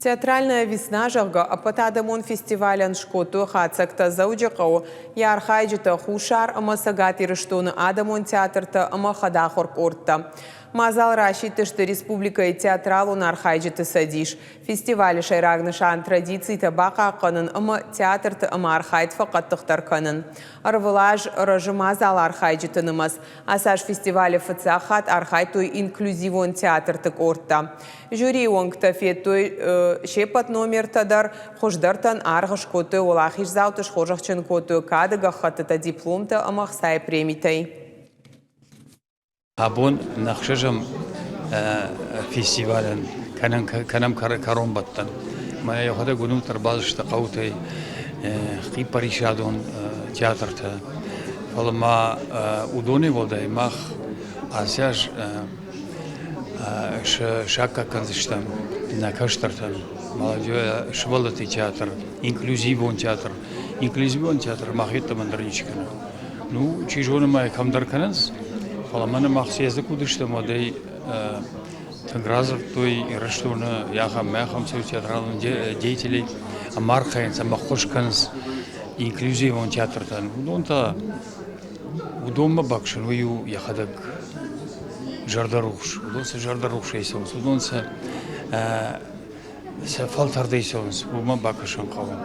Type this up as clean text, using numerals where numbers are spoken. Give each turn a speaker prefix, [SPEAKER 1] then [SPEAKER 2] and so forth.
[SPEAKER 1] Театральная весна, зӕгъгӕ, ӕппӕтадӕмон фестивалӕн скодтой хатдзӕгтӕ Дзӕуджыхъӕуы. Йӕ архайджытӕ Хуссар ӕмӕ Цӕгат Ирыстоны адӕмон театртӕ ӕмӕ хӕдахуыр къордтӕ. Мадзал расидтысты республикӕйы театралон архайджыты цӕдис. Фестивалы сӕйраг нысан традицитӕ бахъахъхъӕнын ӕмӕ театрты ӕмархайд фӕхъӕддыхдӕр кӕнын. Ӕрвылаз рӕзы мадзалы архайджыты нымӕц. Ацы аз фестивалы фыццаг хатт архайдтой инклюзивон театрты къордтӕ. Жюрийы уӕнгтӕ федтой се ппӕт номертӕ дӕр, хуыздӕртӕн аргъ скодтой уӕлахиздзауты, схорзӕхджын кодтой кады гӕххӕттытӕ, дипломтӕ ӕмӕ ӕхцайы премитӕй.
[SPEAKER 2] Абон нӕ ӕхсӕзӕм фестивалӕн кӕнӕм кӕронбӕттӕн. Мӕ йӕхӕдӕг уынут ӕрбацыдысты хъӕутӕй хъиппӕрисадон театртӕ. Фӕлӕ ма уыдонӕй уӕлдай мах ацы аз саккаг кӕндзыстӕм нӕ кӕстӕртӕн сывӕллӕтты театр, инклюзивон театр. Инклюзивон театр мах йеддӕмӕ ӕндӕр ничи кӕны. Ну, чи зоны ма кӕмдӕр кӕнынц, фӕлӕ мӕнӕ мах съезды куы уыдыстӕм, уӕд ӕй тынг радзырдтой Ирыстоны ахӕм ахӕм театралон деятелей ӕмӕ архайынц ӕмӕ ӕххуыс кӕнынц инклюзивон театртӕн. Уыдон та уыдонмӕ бакӕсын, уый у йӕхӕдӕг зӕрдӕрухс. Уыдон сӕ зӕрдӕрухсӕй цӕуынц, уыдон сӕ сӕ фӕлтӕрдӕй цӕуынц, уымӕ бакӕсын хъӕуы.